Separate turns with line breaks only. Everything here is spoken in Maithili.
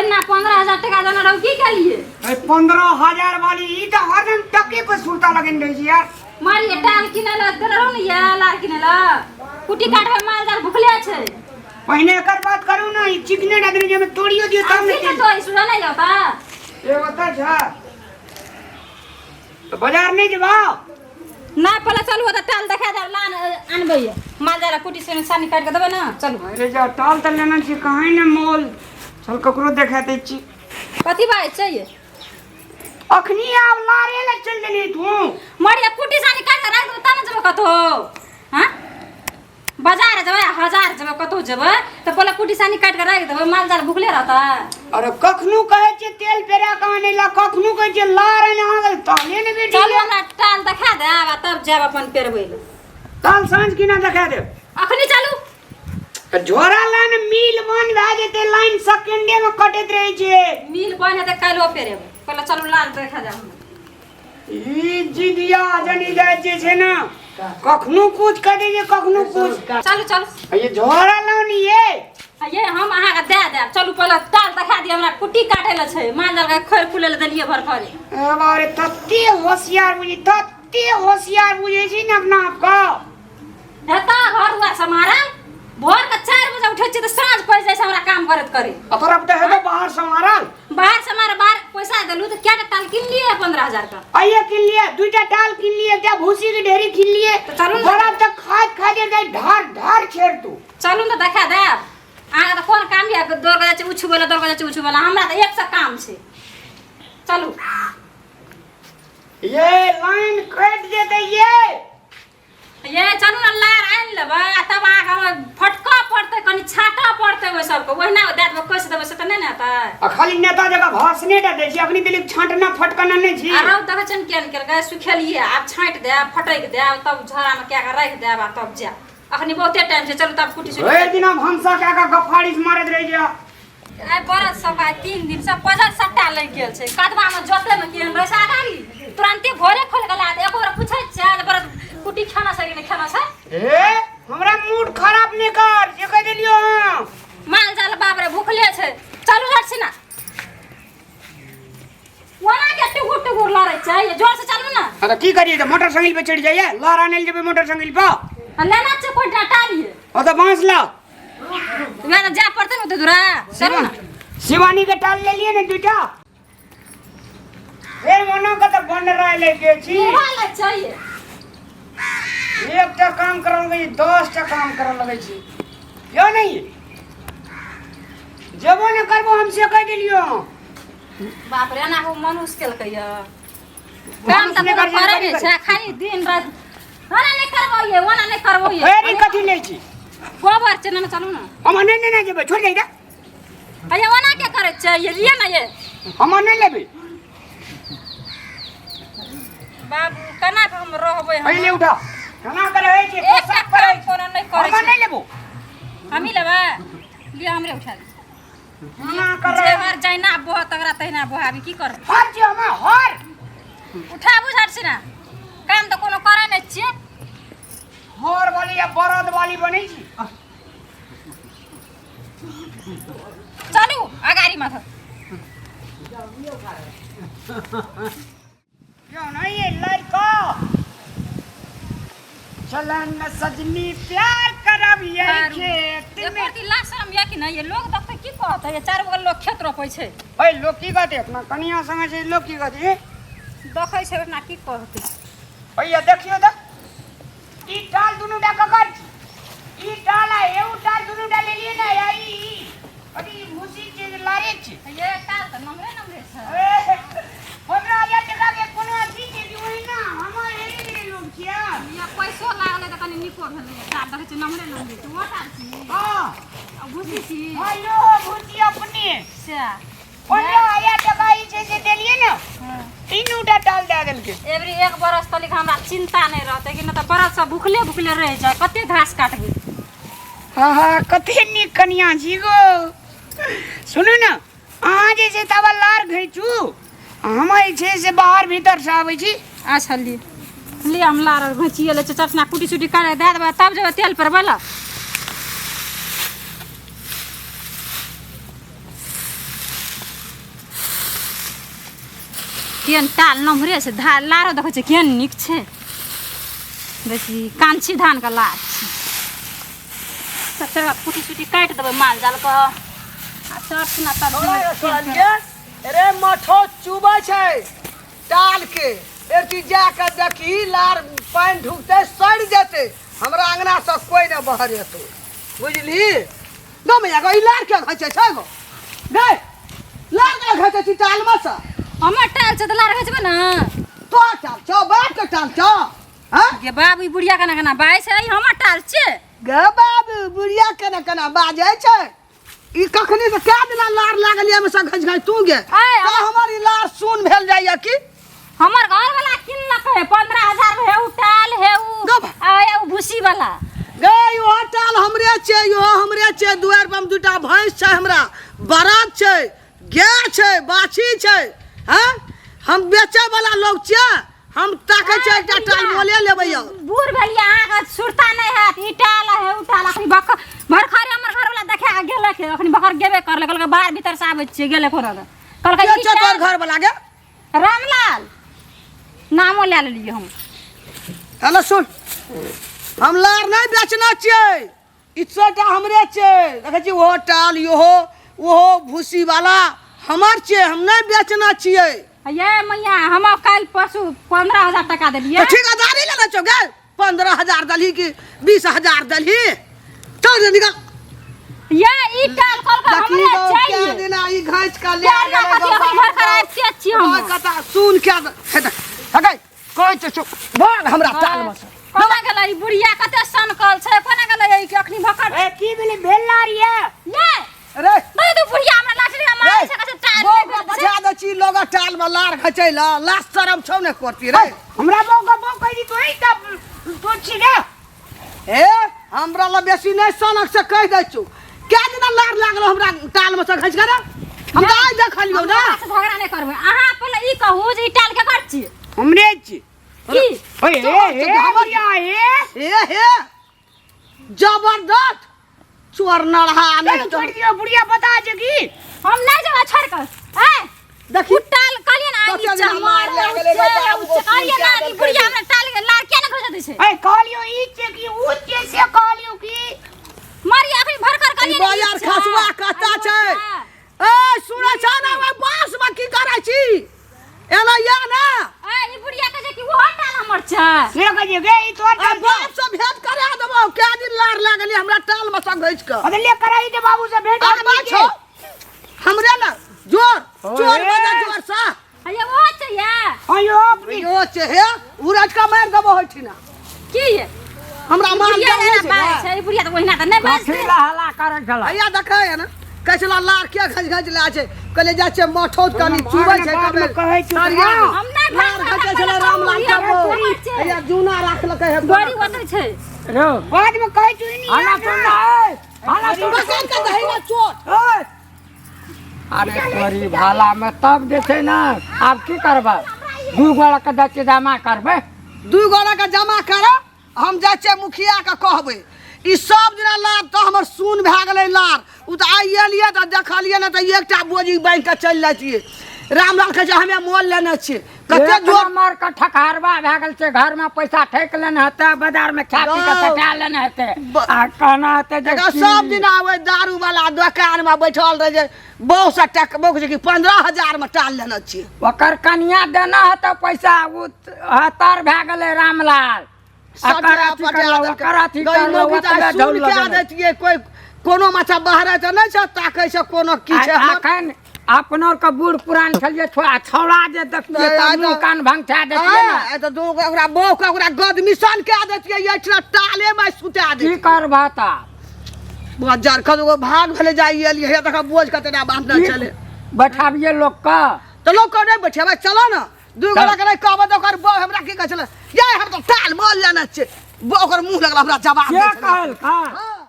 ना 15,000 टका देने रहू की केलिए?
अरे 15,000 वाली ई तऽ हरदम टके पर सुरता लगेने रहै छै यार।
मारिए टाल किनै लए देने रहू ने ये लार किनै लए कुटी काटबै माल जाल भुखले छै।
पहिने एकर बात करू ने, ई चिकने टा देने जे तोड़ियो दियौ तब
आब
ने।
की तो सुना नहीं जाता।
एगो तऽ छै तऽ बाजार नहि जेबा?
ना, पहले चलू तऽ टाल देखा देब, लान अनबै माल जाल कुटी से सानी काटि के देबै ना, चलू।
अरे जा, टाल तऽ लेना छी कहाँ ने मोल, चल ककरो देखा दै छी।
कथी बात चाहिए?
अखनी आब लारे लग चल देली तू।
मरिया कुटी सानी काटि के राखि देबै तब ने जेबै कतहु। हाँ, बाजार जेबै, हजार जेबै, कतहु जेबै तऽ पहिले कुटी सानी काटि के राखि देबै, माल जाल भुखले रहतै।
अरे कखनो कहै छियै तेल पेरा कऽ आनै ला, कखनो कहै छियै लार आनै अहाँ तहने ने बेटी।
चलू हमरा टाल देखा देब आ तब जायब अपन पेरबै लए।
काल साँझ की ना देखा देब।
अखनी चलू।
तऽ झोरा लाइन मिल बंद भए जेतै, लाइन सेकेंडे मे कटैत रहै छै।
मिल बंद हेतै काल्हिओ पेरेबै, पहिले चलू लाल देखा जायब हमरा।
ई जिदिया जनी जाय जे छै ने, कखनो कुछ कह दै छै, कखनो कुछ।
चलू चलू।
ये झोरा लानी ये।
आ ये हम अहाँके दए देब, चलू पहिले टाल देखा दिअ, हमरा कुट्टी काटै लए छै, माल जालके खर फूलै लए देलियै भरखरे।
अरे तते होशियार बुझी, तते होशियार बुझै छी ने अपना आपके।
हेता घर दुआर सम्हारल, भोर के 4 बजे उठै छियै तऽ साँझ पड़ि जाइ छै हमरा काम करैत करैत।
आ तोरा तऽ हेतौ बाहर सम्हारल।
बाहर सम्हार, बाहर पैसा देलू तऽ कएटा टाल किन लिए 15,000 के?
आइए किन लिए, दुईटा टाल किन लिए, एकटा भूसी के ढेरी किन लिए।
तऽ चलू ने।
बड़ा तक खाइत खाइत जाइ ढार ढार छेड़ तू।
चलू ने तऽ देखा देब। अहाँके तऽ कोन काम यऽ, दौड़ कऽ जाइ छै ओ छुबै लए, दौड़ कऽ जाइ छै ओ छुबै लए, हमरा तऽ एकसँ काम छै, चलू।
ये लाइन कटि जेतै ये।
ये चलू ने, लार आनि लेबै आ तब अहाँके हमर फटकऽ पड़तै, कनि छाँटऽ पड़तै ओहि सबके, ओहिना दए देबै, कसि देबै से तऽ नहि ने हेतै।
आ खाली नेता जकाँ भाषणे टा दै छी, अखनी देली छाँटना फटकना नहि छी।
आ रौद देखै छियनि केहन केलकै, सुखेलियै, आब छाँटि देब, फटकि देब, तब झोरामे कए कऽ राखि देब आ तब जायब। अखनी बहुते टाइम छै, चलू तब कुटी सुटी।
भरि दिना भनसा कए कऽ गफारी मारैत रहै छै।
आइ बरद सब आइ 3 दिन से पजर सट्टा लागि गेल छै, कदवा में जोते में केहन रहै छै अगाड़ी, तुरंते भोरे खोल के ला दे। एको बेर पूछै छै जे बरद कुटी खाना छै कि नहि खाना छै?
ए हमरा मूड खराब नहि कर, जे कहि देलियो हम।
माल जाल बाप रे भूखले छै, चलू हट छी ना, ओना के टुकुर टुकुर लड़ै छै, ये जोर से चलू ना।
अरे की करिए, तऽ मोटरसाइकिल पे चढ़ि जाइए, लड़ आनै लए जेबै मोटरसाइकिल पर?
आ लेना छै कोई डाटा लिए।
ओ तऽ बाँस ला।
वएह तऽ जाय पड़तै ने ओते दूरा, चलू ने।
शिवानी के टाल लेलिए ने दुईटा, फेर मना के तऽ बन रहे ले के छी।
मुँह लग चाहिए।
एकटा काम करऽ लगै छी, 10टा काम करऽ लगै छी। यो नहीं जेबो ने करबो हम, से कहि देलियो।
बाप रे, एना को मनुष्य केलकै यऽ, काम तऽ
नहि
कोनो
करै
करै
छै,
नहि छै, खाली दिन राति ओना नहि करबो ये, ओना नहि करबो ये।
फेर ई कथी लै छी?
गोबर छै ने, चलू ने।
हम नहि नहि जेबै, छोड़ दे।
अये ओना के करै छै ये, लिए ने ये।
हम नहि लेबै।
बाबू केना के हम रहबै हम?
पहिले उठा, केना के रहै छै?
एकटा
पोशाक पर
काम कोनो नहि करै
हम
छै।
नहि लेबो।
हमही लेबै, लिअ हमरे उठा लिअ।
केना कर
जे हर जहिना बोह तकरा तहिना बोहाबी, की करबै?
हर छै हम हर।
उठाबू झट से ना, काम तऽ कोनो करै नहि छियै।
हर वाली या बरद वाली बनै छी।
चलू अगाडि माथि।
क्यों नहीं ये लड़का चलन न सजनी प्यार करब ये खेत में।
एको लाशम या कि नहीं, ये लोग देखते की कहते? ये चारू बगल लोग खेत रोपै छै।
ओए लोग की कहते? अपना कनिया संगे छै, लोग की कहते?
देखै छै ओतना की कहते?
भैया देखियो त ई टाल दुनू टा ककर छी? ई टाल आ एगो टाल दुनू टा लेलिए ने, या ई अरे ई भूसी छै जे लारे छै?
ये टाल तऽ नमरे नमरे छै।
15,000 टका के कोनो अथी छै कि ओहिना हमर हेरे गेले लोग छियै?
या पैसो लागलै तऽ कनि नीको भेलै। टाल देखै छै नमरे नमरे छै, ओ टाल छी?
हाँ।
आ भूसी छी?
हाँ यो भूसी अपने।
सएह।
15,000 टका ई छै से देलिए ने, तीनू टा टाल दए देलकै।
एबरी एक बरस तलिक हमरा चिंता नहि रहतै कि नहि तऽ बरस सब भुखले भुखले रहि जाय, कते घास काटबै।
हाँ हाँ कते नीक कनिया छी गो। सुनू ने, अहाँ जे छै तब लार घैचू, हम जे छै से बाहर भीतर से आबै छी।
अच्छा लिअ लिअ, हम लार घैचिए लै छी, चटना कुटी सुटी काटि दए देबै तब जेबै तेल पर बोला। केहन टाल नम्हरे छै, धा लारो देखै छै केहन नीक छै। देखी कांची धानके लार छै। सबटा कुटी सुटी काटि देबै माल जालके आ चट सुना तब।
अरे मठो चुबै छै टाल के, एती जा के देखी लार पानि ढुकतै सड़ि जेतै। हमरा अंगना से कोई न बहर एतौ, बुझली गो मैया गो? ई लार के घचै छै गो? गै, लार के घचै छी टाल में से?
हमर टाल छै तऽ लार घचबै ने।
तो टाल छौ, बाप के टाल छौ? हाँ
गे बाबू, ई बुढ़िया केना केना बाजै छै, ई हमर टाल छै।
गे बाबू, बुढ़िया केना केना बाजै छै? ई कखनी से कै दिना लार लागल ये में से घच घच तू गे?
आय,
तऽ हमर ई लार सुन भेल जाइया की?
हमर घर वाला किनलक है 15,000 में, हे उ टाल हे उ
गप।
आ हे उ भूसी वाला।
गे, इहो टाल हमरे छै, इहो हमरे छै। दुआरि पर दूटा भैंस छै हमरा, बरद छै, गाय छै, बाछी छै। हैं, हम बेचै वाला लोग छियै? हम ताकै छियै एकटा टाल मोले लेबै यौ।
बूढ़ भेलियै अहाँके, सुरता नहि हैत। ई टाल है उ टाल। अखनी बक भरखरे हमर घर वाला देखा के गेलक हे। अखनी बकर गेबे करले, कहलकै बाहर भीतर से आबै छियै, गेलै कोनो ने। कहलकै
के
ई
छै तोहर
टाल
घर वाला गे?
रामलाल नामो लए लेलियै हम।
हेलो सुन, हम लार नहि बेचना छियै। ई सबटा हमरे छै। देखै छी, ओहो टाल, इहो, ओहो भूसी वाला हमर छियै। हम नहि बेचना छियै।
ये मैया, हम काल्हि परसू 15,000 टका देलियै।
तऽ ठेकेदारी लेने छौ गे? 15,000 देलही कि 20,000 देलही? चल रे, निकल।
ये ई टाल कहलकै
देखी
हमरे
गौ, क्या
चाहिए।
दिना ई घाँचि कऽ ले
क्या
गेलै
ना
गौ
कथी अखनी
बाप
घर खराब
गौ।
से छियै हम।
ओहि कता सुन क्या हे देख, हे कहै छै चुप भाग हमरा टाल में से।
कोना गेलै ई बुढ़िया? कते सनकल छै, कोना गेलै ई कि अखनी भकड़?
ए, की भेलै? भेल लार ये?
ये
रे
नहीं तो बुढ़िया हमरा लाठी रे मारै छै, कहै छै टाल
बौआ
नहि भेल छै।
बजा दै छी लोग टाल में लार घचै ला। लाज शरम छौ ने करती रे?
हमरा बौ के बौ कहि दी तो ही तब तो छी रे।
हे, हमरा ला बेसी नहि सनक से कहि दै छौ। क्या दिना लार लागल हमरा टाल में से घच के रे? हम तऽ आइ देखलियौ ने।
हमरा से झगड़ा नहि करबै अहाँ। पहिले ई कहू जे ई टाल केकर छियै?
हमरे छी।
की?
ओए हे हे
हमर-
बुढ़िया हे।
हे हे, जबरदस्त चोर नरहा नहि
चल, छोड़ दियो बुढ़िया, बता जे की।
हम नहि जेबै छोड़ कऽ। ए
देखी
उ टाल कहलियै ने
कते
ई
दिना
चमार
मार लए गेलै
छै,
गौ,
उ
बाबू,
कहलियै ने ई बुढ़िया हमरा टाल के लार किया नहि घुसा दै छै?
ए, कहलियो ई छै कि उ छै से कहलियो की।
मारिए अखनी भरकर कहलियै
ई
ने ई
बाजार
छै।
खसुआ कत्ता छै? ए, सुनै छ ने, ओहि बाँस में की करै छी? एना या ने।
ए, ई बुढ़िया कहै छै कि ओहो टाल हमर छै।
से कहियो गे, ई तोर
आ
टाल छौ?
बाप से भेंट करा देबौ। कै दिन लार लागल हमरा टाल में से घसि कऽ।
अरे ले कराई दे बाबू से भेंट।
आ
आदमी
बात
के।
छौ हमरे लग जोर चोर बजा जोर सा।
अये ओहो छै ये।
अयो अपनी
यो छै हे, उरज का मारि देबो होठिना।
की ये?
हमरा
ई
मार
बुढ़िया
देबो
एना
छै
बाजै
ने।
छै, ई बुढ़िया तऽ ओहिना तऽ नहि
कथी
बाजतै।
ला हल्ला करै छला?
हैया देखै है ने कैसला लार के घस घस ला छै। कहले जाइ छै मठौत कनी चुबै छै।
बादमे
कबे
कहै छौ
सरिया
तोरा।
हम नहि
लार
भाग
घचै छलै रामलाल के
हमर छै।
हैया जूना राखलकै है।
गड़ी ओतै छै।
रो
बाद में कहै छौ ई
हल्ला सुन ना, ए, हल्ला सुन।
बसन के दहिना चोट।
ओए। अरे तोरी भाला में तब जे छै ने, आब की करबै? दू गोड़ा के दै छियै, जमा करबै।
दू गोरा के जमा कर, हम जाइ छियै मुखिया के कहबै। ई सब दिना लार तऽ हमर सुन भए गेलै लार। ओ तऽ आइ एलियै तऽ देखलियै ने तऽ एकटा बोझी बान्हि कऽ चलि जाइ छियै। रामलाल कहै छै हमे मोल लेने छियै। कते
एक
जोर
नंबर के ठकहरबा भए गेल छै। घर में पैसा ठकि लेने हेतै, बाजार में खा पी के
गौ।
सटा लेने हेतै आ कहना हेतै जे
एकर
की-
सब दिन आबै दारू वाला दोकान में बैठल रहै छै। बहु से टक बहु छै कि 15,000 में टाल लेने छियै।
ओकर कनिया देना हेतै पैसा, उ हतर भए गेलै रामलाल। एकर अथी करलौ, ओकर अथी करलौ, ओतबे झौल लगेलौ।
दैतियै कोइ कोनो माछा बहरै तऽ नहि छै, ताकै छै कोनो की छै
आ
हमर।
एखन अपनो के बूढ़ पुरान छलियै, छौड़ा जे देखतियै
नहि,
तऽ
आइ
मुँह
तऽ-
कान भंगठा दैतियै ने।
आइ तऽ दू ओकरा बहू के ओकरा गदमिशन कए दैतियै, एहिठिना टाले मे सुता
की
दैतियै।
करबह तऽ?
बजार कत एगो भाग भेलै जाइ एलियै हे, तखन बोझ कतेटा बान्हने
की
छलै।
बैठाबियै लोक के?
तऽ लोक के नहि बैठेबै, चलऽ ने। दू गोटा के नहि कहबै तऽ ओकर बहू हमरा की कहै छलै, ये हम तऽ टाल मोल लेने छियै। बहू ओकर मुँह लगल हमरा जवाब
के
दै छलै।
कहलका?
हँ।